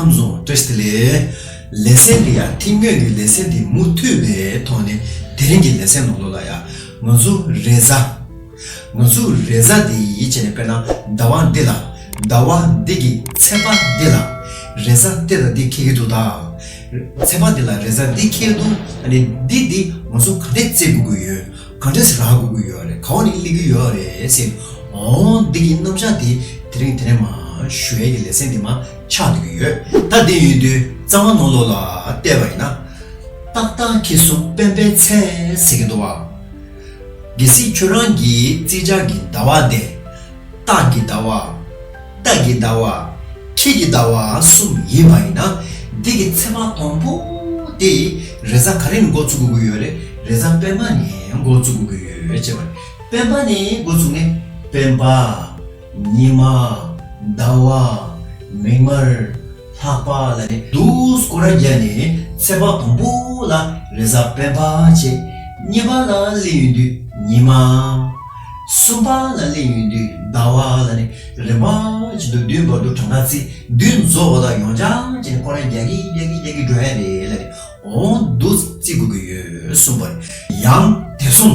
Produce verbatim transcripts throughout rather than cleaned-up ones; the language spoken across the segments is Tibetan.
ཁམས་བཟང་བཀྲ་ཤིས་བདེ་ལེགས། ལེ་ཚན་འདི་ཡང་ཐེངས་སྔོན་གྱི་ལེ་ཚན་འདི་མུ་མཐུད་པའི་ཐོག་ནས་དེ་རིང་གི་ལེ་ཚན་ནང་ལོགས་ལ་ཡང་ང་ཚོ་རེས་གཟའ། ང་ཚོ་རེས་གཟའ་འདི་ཡིས་བྱས་ནས་དཔེར་ན་ཟླ་བ་འདི་ལ། ཟླ་བ་འདི་གི་ཚེས་པ་འདི་ལ་རེས་གཟའ་འདི་དང་འདི་འཁེལ་གྱི་འདུག་ད། ཚེས་པ་འདི་ལ་རེས་གཟའ་འདི་འཁེལ་འདུག་ཨ་ནི་འདི་འདི་ང་ཚོ་ག་འདྲས་བརྩི་དགོས་ཀྱི་ཡོད། ག་འདྲས་རག་དགོས་ཀྱི་ཡོད་རེད། ག་བ་ནས་སླེབས་ཀྱི་ཡོད་རེད་ཟེར། འོ་འདི་གི་རྣམ་གཞག་དེ་དེ་རིང་དེ་ནས་མར་ཞུ་ཡས་ཀྱི་ལེ་ཚན་འདི་མར་ཆགས་བསྡད་ཀྱི་ཡོད། ད་འདི་ཡིན་དུས་རྩ་བ་ནང་ལོགས་ལ་བལྟས་པ་ཡིན་ན། སྟག་སྟག་ཁྱི་གསུམ་སྤེན་པའི་ཚེས་ཟེར་གྱི་འདུག་བ། གལ་སྲིད་ཁྱོད་རང་གི་རྩིས་ཆ་གི་ཟླ་བ་དེ། སྟག་གི་ཟླ་བ། རྟ་གི་ཟླ་བ། ཁྱི་གི་ཟླ་བ་གསུམ་ཡིན་པ་ཡིན་ན། འདི་གི་ཚེས་པ་དང་པོ་དེ་རེས་གཟའ་ག་རེ་ནས་འགོ་ཚུགས་དགོས་ཀྱི་ཡོད་རེད། རེས་གཟའ་སྤེན་པ་ནས་འགོ་ཚུགས་དགོས་ཀྱི་ཡོད་ཅེས་པ་རེད། སྤེན་པ་ནས་འགོ་ཚུགས་ནས་སྤེན་པ། ཉི་མ། ཟླ་བ། མིག་དམར། ལྷག་པ་ལ་ནི་འདུག་སྐོར་ར་རྒྱག་ནས་ཚེས་པ་དང་པོ་ལ་རེས་གཟའ་སྤེན་པ་བྱས། གཉིས་པ་ལ་སླེབས་ཡོང་དུས་ཉི་མ། གསུམ་པ་ལ་སླེབས་ཡོང་དུས་ཟླ་བ་ལ་ནི་རིམ་པ་བཞིན་དུ་བདུན་བར་དུ་གྲངས་ཀ་བརྩི། བདུན་རྫོགས་པ་དང་ཡང་བསྐྱར་བྱས་ནས་སྐོར་ར་རྒྱག་གི་རྒྱག་གི་རྒྱག་གི་འགྲོ་ཡ་རེད་ལ་ནི། འོ་འདུག་བརྩི་དགོས་ཀྱི་ཡོད་གསུངས་པ་རེད། ཡང་དེ་གསུམ།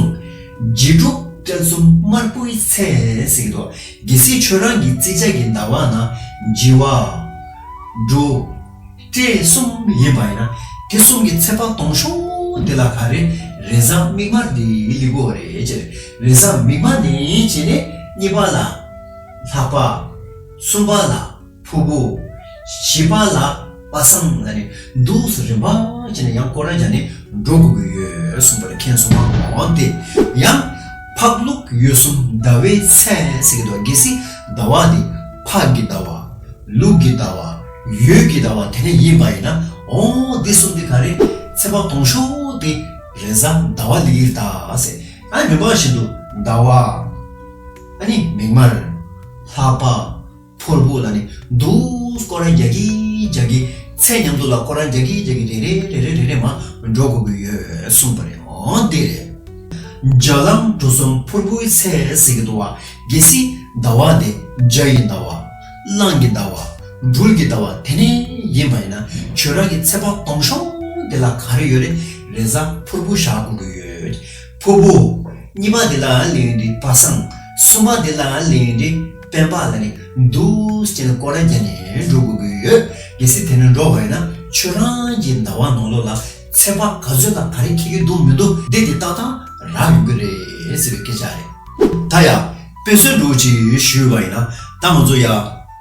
བྱི་འབྲུག་སྤྲེལ་གསུམ་དམར་པོའི་ཚེས་ཟེར་གྱི་འདུག་གལ་སྲིད་ཁྱོད་རང་གི་རྩིས་ཆ་གི་ཟླ་བ་ན་བྱི་བ། འབྲུག་སྤྲེལ་གསུམ་ཡིན་པ་ཡིན་ན། དེ་གསུམ་གྱི་ཚེས་པ་དང་ཤོག་དེ་ལ་ག་རེ། རེས་གཟའ་མིག་དམར་དེ་སླེབས་ཀྱི་ཡོད་རེད་ཅེས། རེས་གཟའ་མིག་དམར་ནས་བྱས་ནས་གཉིས་པ་ལ་ལྷག་པ། གསུམ་པ་ལ་ཕུར་བུ། བཞི་པ་ལ་པ་སངས་ལ་ནི་འདུག་སེ་རིམ་པ་བྱས་ནས་ཡང་སྐོར་ར་རྒྱག་ནས་འགྲོ་དགོས་ཀྱི་ཡོད་གསུངས་པ་རེད། མཁྱེན་སོང་ང་། འོ་དེ་ཡང་ཕག་ལུག་འོད་གསུམ་ཟླ་བའི་ཚེས་ཟེར་གྱི་འདུག་གལ་སྲིད་ཟླ་བ་དེ་ཕག་གི་ཟླ་བ། ལུག་གི་ཟླ་བ། འོད་ཀྱི་ཟླ་བ་དེ་འདྲ་ཡིན་པ་ཡིན་ན། འོ་འདི་གསུམ་དེ་ག་རེ། ཚེས་པ་དང་ཤོག་དེ་རེས་གཟའ་ཟླ་བ་སླེབས་ཀྱི་རེད་ད་ཟེར། ཨ་རིམ་པ་བཞིན་དུ་ཟླ་བ། ཨ་ནི་མིག་དམར། ལྷག་པ། ཕུར་བུ་ལ་ནི་འདུག་སྐོར་ར་རྒྱག་གི་རྒྱག་གི། ཚེས་མཉམ་དུ་ལ་སྐོར་ར་རྒྱག་གི་རྒྱག་གི་རེ་རེ་རེ་རེ་རེ་རེ་མར་འགྲོ་དགོས་ཀྱི་ཡོད་གསུངས་པ་རེད། འོ་དེ་རེད། བྱ་གླང་གྲུ་གསུམ་ཕུར་བུའི་ཚེས་ཟེར་གྱི་འདུག་བ། གལ་སྲིད་ཟླ་བ་དེ་བྱ་ཡི་ཟླ་བ། གླང་གི་ཟླ་བ། སྦྲུལ་གྱི་ཟླ་བ་དེ་འདྲ་ཡིན་པ་ཡིན་ན། ཁྱོད་རང་གི་ཚེས་པ་དང་ཤོག་དེ་ལ་ག་རེ་ཡོད་རེད། རེས་གཟའ་ཕུར་བུ་བཞག་དགོས་ཀྱི་ཡོད། ཕུར་བུ། གཉིས་པ་དེ་ལ་སླེབས་ཡོང་དུས་པ་སངས། གསུམ་པ་དེ་ལ་སླེབས་ཡོང་དུས་སྤེན་པ་ལ་ནི་འདུག་སེ་བྱས་ནས་སྐོར་ར་རྒྱག་ནས་འགྲོ་དགོས་ཀྱི་ཡོད། གལ་སྲིད་དེ་ནས་འགྲོ་བ་ཡིན་ན། ཁྱོད་རང་གི་ཟླ་བ་ནང་ལོགས་ལ་ཚེས་པ་ག་ཚོད་དང་ག་རེ་འཁེལ་གྱི་འདུག་མི་འདུག་འདི་དེ་ཏག་ཏག་རག་ཡོང་གི་རེད་ཟེར་བའི་སྐད་ཆ་རེད། ད་ཡ། དཔེ་མཚོན་འདྲ་བོ་ཅིག་ཞུས་པ་ཡིན་ན། ད་ང་ཚོ་ཡ།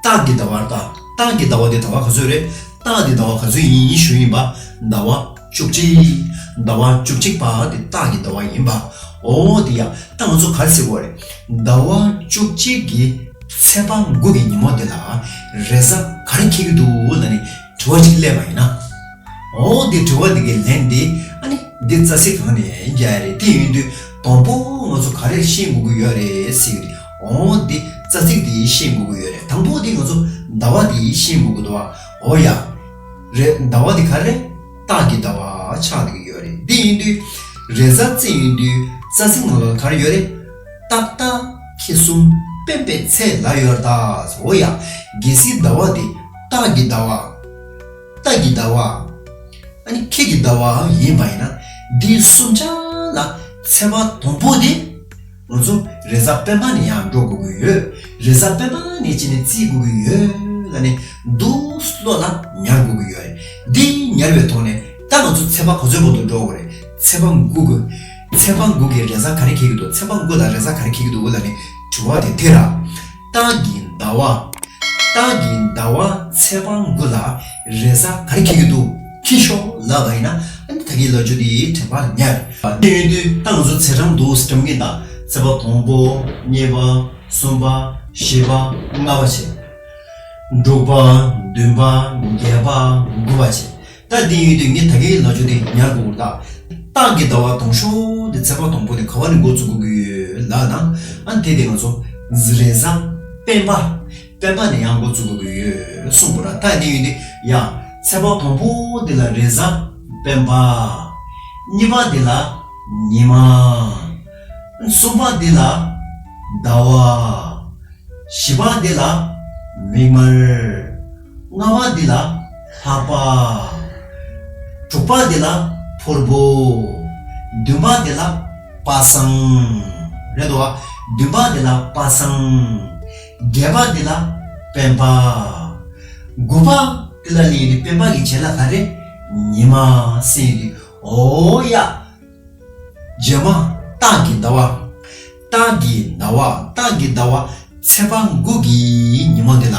སྟག་གི་ཟླ་བ་རེད་ད། སྟག་གི་ཟླ་བ་དེ་ཟླ་བ་ག་ཚོད་རེད། སྟག་དེ་ཟླ་བ་ག་ཚོད་ཡིན་ཞུས་ཡིན་པ། ཟླ་བ་བཅུ་གཅིག་ཟླ་བ་བཅུ་གཅིག་པ་དེ་སྟག་གི་ཟླ་བ་ཡིན་པ། འོ་དེ་ཡ། ད་ང་ཚོ་ག་རེ་ཟེར་དགོས་རེད། ཟླ་བ་བཅུ་གཅིག་གི་ཚེས་པ་དགུ་གི་ཉིན་མོ་དེ་ལ་རེས་གཟའ་ག་རེ་འཁེལ་གྱི་འདུག་ལབ་ནས་དྲི་བ་ཅིག་སླེབས་པ་ཡིན་ན། འོ་དེ་དྲི་བ་དེ་གི་ལན་དེ་ཨ་ནི་འདི་རྩ་ཚིག་སྒང་ནས་རྒྱག་ཡ་རེད། དེ་ཡིན་དུས་དང་པོ་ང་ཚོ་ག་རེ་ཤེས་དགོས་ཀྱི་ཡོད་རེད་ཟེར་གྱི་རེད། འོ་དེ་རྩ་ཚིག་དེ་ཤེས་དགོས་ཀྱི་ཡོད་རེད། དང་པོ་དེ་ང་ཚོ་ཟླ་བ་དེ་ཤེས་དགོས་ཀྱི་འདུག་བ། འོ་ཡ། རེད། ཟླ་བ་དེ་ག་རེ། སྟག་གི་ཟླ་བ་ཆགས་བསྡད་ཀྱི་ཡོད་རེད། དེ་ཡིན་དུས་རེས་གཟའ་བརྩིས་ཡིན་དུས་རྩ་ཚིག་ནང་ལ་ག་རེ་ཡོད་རེད། སྟག་སྟག་ཁྱི་གསུམ་སྤེན་པའི་ཚེས་ལབ་ཡོད་རེད་ད། འོ་ཡ། གལ་སྲིད་ཟླ་བ་དེ་སྟག་གི་ཟླ་བ། རྟ་གི་ཟླ་བ། ཨ་ནི་ཁྱི་གི་ཟླ་བ་ཡིན་པ་ཡིན་ན། འདི་གསུམ་ཆ་ལ་ཚེས་པ་དང་པོ་དེ་ང་ཚོ་རེས་གཟའ་སྤེན་པ་ནས་ཡང་འགྲོ་དགོས་ཀྱི་ཡོད། རེས་གཟའ་སྤེན་པ་ནས་བྱས་ནས་བརྩི་དགོས་ཀྱི་ཡོད་ལབ་ནས་འདུག་བློ་ལ་ཉར་དགོས་ཀྱི་ཡོད་རེད། འདི་ཉར་བའི་ཐོག་ནས་ད་ང་ཚོ་ཚེས་པ་ག་ཚོད་བར་དུ་འགྲོ་དགོས་རེད། ཚེས་པ་དགུ་དགོས། ཚེས་པ་དགུ་གི་རེས་གཟའ་ག་རེ་འཁེལ་གྱི་འདུག་ཚེས་པ་དགུ་ལ་རེས་གཟའ་ག་རེ་འཁེལ་གྱི་འདུག་ལབ་ནས་དྲི་བ་དེ་དེ་ར། སྟག་གི་ཟླ་བ། སྟག་གི་ཟླ་བ་ཚེས་པ་དགུ་ལ་རེས་གཟའ་ག་རེ་འཁེལ་གྱི་འདུག་འཁེལ་ཤོག་ལབ་པ་ཡིན་ན། ཨ་ནི་ད་གིན་ལབ་རྒྱུ་དེ་དྲན་པ་ཉར། དེ་ཡིན་དུས་ད་ང་ཚོ་ཚེས་གྲངས་འདུག་སེ་བཀྲམ་གྱི་ཡིན་ད། ཚེས་པ་དང་པོ། གཉིས་པ། གསུམ་པ། བཞི་པ། ལྔ་པ་བྱས། དྲུག་པ། བདུན་པ། བརྒྱད་པ། དགུ་པ་བྱས། ད་འདི་ཡིན་དུས་ངས་ད་གིན་ལབ་རྒྱུ་དེ་ཉར་དགོས་ཀྱི་རེད་ད། སྟག་གི་ཟླ་བ་དང་ཤོག་དེ་ཚེས་པ་དང་པོ་དེ་ག་བ་ནས་འགོ་བཙུགས་དགོས་ཀྱི་ཡོད་ལབ་ན། ཨ་ནི་དེ་དེ་ང་ཚོ་རེས་གཟའ་སྤེན་པ། སྤེན་པ་ནས་ཡང་འགོ་བཙུགས་དགོས་ཀྱི་ཡོད་གསུངས་པ་ར། ད་འདི་ཡིན་དུས་ཡ། ཚེས་པ་དང་པོ་དེ་ལ་རེས་གཟའ་སྤེན་པ། གཉིས་པ་དེ་ལ་ཉི་མ། གསུམ་པ་དེ་ལ་ཟླ་བ། བཞི་པ་འདི་ལ་མིག་དམར། ལྔ་པ་འདི་ལ་ ལྷག་པ། དྲུག་པ་དེ་ལ་ཕུར་བུ། བདུན་པ་དེ་ལ་པ་སངས། རེད་དོ། བདུན་པ་དེ་ལ་པ་སངས། བརྒྱད་པ་དེ་ལ་སྤེན་པ། དགུ་པ་དེ་ལ་ལས་ནི་སྤེན་པ་གི་རྗེས་ལ་ག་རེ། ཉི་མ་ཟེར་ཡོད་དེ། འོ་ཡ། རྗེས་མ་སྟག་གི་ཟླ་བ། སྟག་གི་ཟླ་བ། སྟག་གི་ཟླ་བ་ཚེས་པ་དགུ་གི་ཉི་མ་དེ་ལ་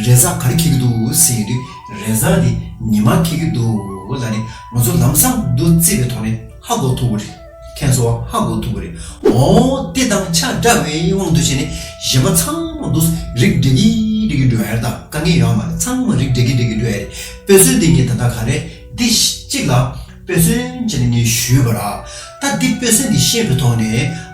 རེས་གཟའ་ག་རེ་འཁེལ་གྱི་འདུག་ཟེར་དུས། རེས་གཟའ་དེ་ཉི་མ་འཁེལ་གྱི་འདུག་ལབ་ནས་ང་ཚོ་ལམ་སང་འདུག་རྩིས་པའི་ཐོག་ནས་ཧ་གོ་ཐུབ་ཀྱི་རེད། མཁྱེན་སོང་ཧ་གོ་ཐུབ་ཀྱི་རེད། འོ་དེ་དང་ཆ་འདྲ་བའི་དབང་དུ་བྱས་ནས་གཞན་པ་ཚང་མ་འདུག་རིགས་འགྲེ་གི་འགྲེ་གི་འགྲོ་ཡ་རེད། ད་དཀའ་ངལ་ཡོད་མ་རེད། ཚང་མ་རིགས་འགྲེ་གི་འགྲེ་གི་འགྲོ་ཡ་རེད། དཔེ་མཚོན་འདི་ངས་ད་ལྟ་ག་རེ་འདི་གཅིག་ལ། དཔེ་མཚོན་བྱས་ནས་ངས་ཞུས་པ་ར། ད་འདི་དཔེ་མཚོན་འདི་ཤེས་པའི་ཐོག་ནས་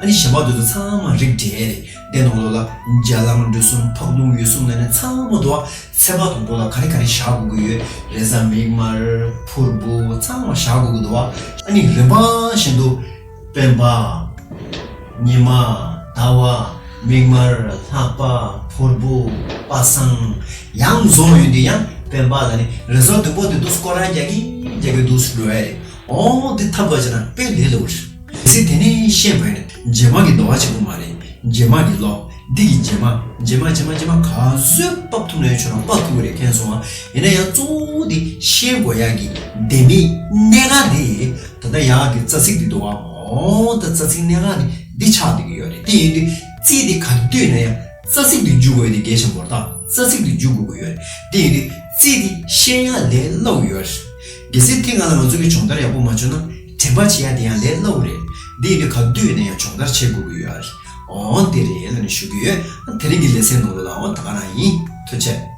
ཨ་ནི་གཞན་པ་དེ་ཚོ་ཚང་མ་རིགས་འགྲེ་རེད། དེ་ནང་ལོགས་ལ་རྒྱ་གླང་འབྲི་གསུམ་ཕག་གདུང་འོད་གསུམ་ལ་ནི་ཚང་མ་དུ་བ་ཚེས་པ་དང་པོ་ལ་ག་རེ་ག་རེ་བཞག་དགོས་ཀྱི་ཡོད། རེས་གཟའ་མིག་དམར་ཕུར་བུ་ཚང་མ་བཞག་དགོས་ཀྱི་འདུག་བ། ཨ་ནི་རིམ་པ་བཞིན་དུ་སྤེན་པ། ཉི་མ། ཟླ་བ། མིག་དམར། ལྷག་པ། ཕུར་བུ། པ་སངས། ཡང་འཛོམས་ཡོད་དུས་ཡང་སྤེན་པ་ལ་ནི་རེས་གཟའ་བདུན་པོ་དེ་འདུག་སྐོར་ར་རྒྱག་གི་རྒྱག་གི་འདུག་འགྲོ་ཡ་རེད། འོ་འདི་ཐབས་ག་ཅི་ན་དཔེ་ལས་སླ་བོ་རེད། གལ་སྲིད་དེ་ནས་ཤེས་པ་ཡིན་ན་རྗེས་མ་གི་འདོ་བ་གཅིག་པུ་མ་རེད། རྗེས་མ་གི་ལོ། འདི་གི་རྗེས་མ། རྗེས་མ་རྗེས་མ་རྗེས་མ་ག་ཚོད་ཕབ་ཐུབ་ན་ཡང་ཁྱོད་རང་ཕབ་ཐུབ་ཀྱི་རེད། མཁྱེན་སོང་ཨ། ཡིན་ན་ཡང་གཙོ་བོ་འདི་ཤེས་དགོས་ཡ་གི་ལྡེ་མིག་སྣ་ཁ་འདི། ད་ལྟ་ཡག་གི་རྩ་ཚིག་འདི་འདུག་བ། འོ་ད་རྩ་ཚིག་སྣ་ཁ་ནི་འདི་ཆགས་བསྡད་ཀྱི་ཡོད་རེད། དེ་ཡིན་དུས་རྩིས་འདི་ག་དུས་ན་ཡང་རྩ་ཚིག་འདི་འཇུག་དགོས་འདི་གལ་ཆེན་པོ་རེད། ད་རྩ་ཚིག་འདི་འཇུག་དགོས་ཀྱི་ཡོད་རེད། དེ་ཡིན་དུས་རྩིས་འདི་ཤེས་ཡ་ལས་སླ་བོ་ཡོད་རེད། གལ་སྲིད་དེ་སྔ་ལ་ང་ཚོ་གི་སྦྱོང་བརྡར་ཡག་པོ་མ་བྱུང་ན་དྲན་པ་བྱེད་ཡ་དེ་ཡང་ལས་སླ་བོ་རེད། དེ་ཡིན་དུས་ག་དུས་ན་ཡང་སྦྱོང་བརྡར་བྱེད་དགོས་ཀྱི་ཡོད་རེད། འོ་དེ་རེད་ལབ་ནས་ཞུ་གི་ཡོད། དེ་རིང་གི་ལེ་ཚན་ནང་ལོགས་ལ་འོ་ད་ག་རང་ཡིན། ཐུགས་རྗེ་ཆེ།